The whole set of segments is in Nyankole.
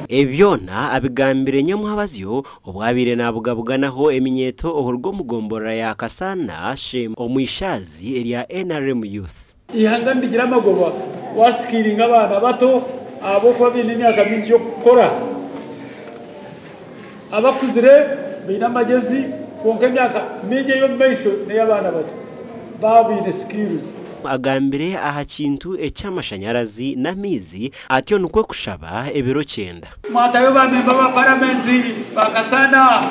Ebi byona abigambire nyomwabazyo obu abaire nabugabuganaho eminyeeto okuruga omu gomborora ya Kasaana Sheema omu ishaazi erya NRM Youth. Eihanga nirigira amagoba waasikiiringa abaana bato ahabw'okuba baine emyaka mingi y'okukora. Abakuzire baine amagyezi kwonka emyaka mingi ey'omu maisho n'ey'abaana bato baaba baine skills. Agambire aha kintu eky'amashanyarazi n'amaizi atyo nikwo kushaba ebiro kyenda. Mwatayo ba memba ba paramenti ba Kasana,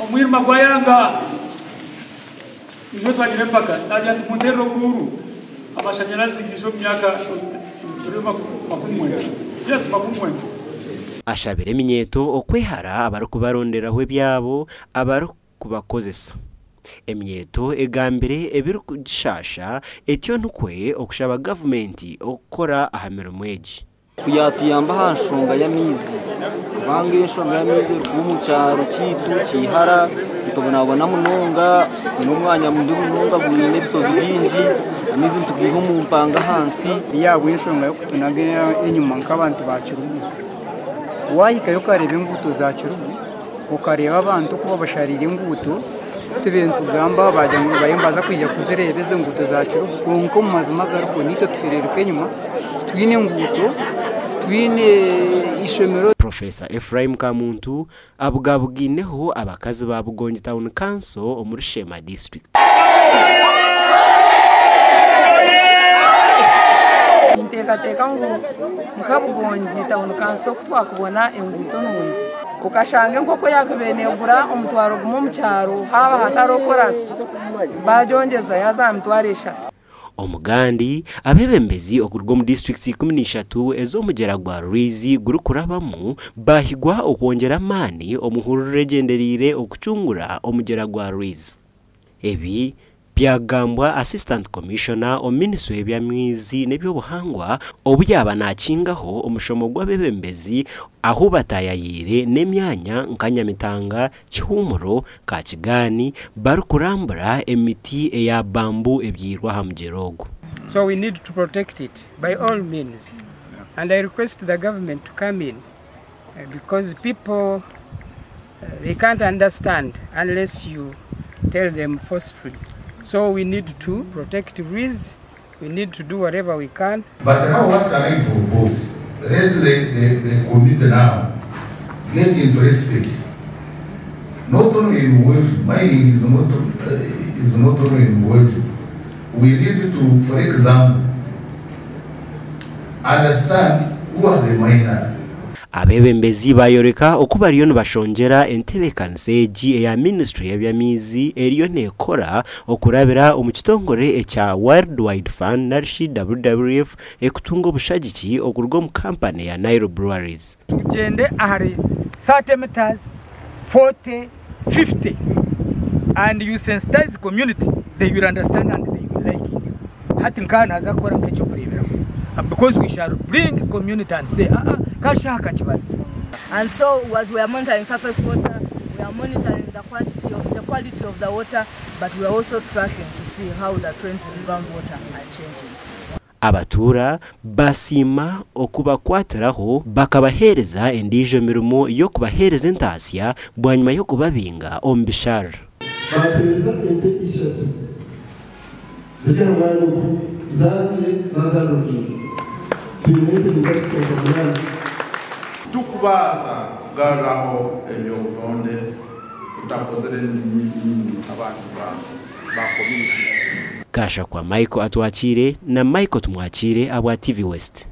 omwirima gwayanga. Ijo twagira empaka nagira nti munterere oburuuru amashanyarazi gaije omu myaka turi 90, yes 90. Ashabire eminyeeto okwehara abarikubaronderaho ebyabo abarikubakozesa. Eminyeeto egambire ebirikugishaasha etyo nikwo okushaba gavumenti okukora aha mirimo egi. Ku yaatuyamba aha nshonga y'amaizi kubanga enshonga y'amaizi erikuba omu kyaro kyaitu kihara nitubonabona munonga n'omwanya mubi munonga gwine ebishozi bingi amaizi nitugaiha omu mpanga ahansi. Yaaba enshonga y'okutunaga enyima nk'abantu ba Kirugu, waahikayo okareeba enguuto za Kirugu, okareeba abantu oku babashariire enguuto, tube nitugamba baagira ngu bariyo nibaza kwija kuzireeba ezo nguuto za Kirugu kwonka omu mazima agariho naitwe tuhereruka enyima titwine nguuto, titwine ishomero. Professor Ephraim Kamuntu abugabugaineho abakazi ba Bugongi Town Council omuri Sheema District. Ninteekateeka ngu nka Bugongi Town Council ku twakubona enguuto nungi okashanga enkoko eyakubaire neegura omutwaro gumwe omu kyaro haaba hatariho korasi baagyongyeza yaaza aha mitwaro eshatu. Omugandi, abeebembezi okuruga omu disiturikiti 13 ez'omugyera gwa Rwizi gurikurabamu baahigwa okwongyera amaani omu hururu egyendereire okucungura omugyera gwa Rwizi. Ebi byagambwa Assistant Commissioner omu minisitule y'eby'amaizi n'eby'obuhangwa obu yaaba naakingaho omushomo gw'abeebembezi ahu bataayayiire n'emyanya nka Nyamitanga, Kihumuro, Kakigaani barikurambura emiti eya bamboo ebyairwe aha mugyera ogu. So we need to protect it by all means and I request the government to come in because people they can't understand unless you tell them forcefully. So we need to protect trees, we need to do whatever we can. But now what can I propose? Let the community now get interested. Not only in Buhweju, mining is not only in Buhweju. We need to, for example, understand who are the miners. Abeebembezi baayoreka oku bariyo nibashongyera entebeekanisa egi eya minisiture y'eby'amaizi eriyo neekora okurabira omu kitongore ekya World Wide Fund narishi WWF ekutunga obushagiki okuruga omu kampani ya Nile Breweries. Tugyende ahari 30 meters, 40, 50 and you sensitize community, they will understand and they will like it. Hati nka naza kukora nk'ekyokureeberaho because we shall bring community and say, ah, ah, kashaka kibazi. And so as we are monitoring surface water, we are monitoring the quantity of the quality of the water, but we are also tracking to see how the trends in groundwater are changing. Abatuura basiima okubakwatiraho bakabaheereza endiijo mirimo y'okubaheereza entaasya bwanyima y'okubabinga omu bisharara. Baatuheereza ente ishatu ziri aha mwanya ogwo, zaazire zaazaara oruhinju. Twine ente nka munaana. Titukubaasa kugaruraho eby'obutonde tutakozire abantu ba community. Gashakwa Michael Atwakiire na Michael Tumwakiire abwa TV West.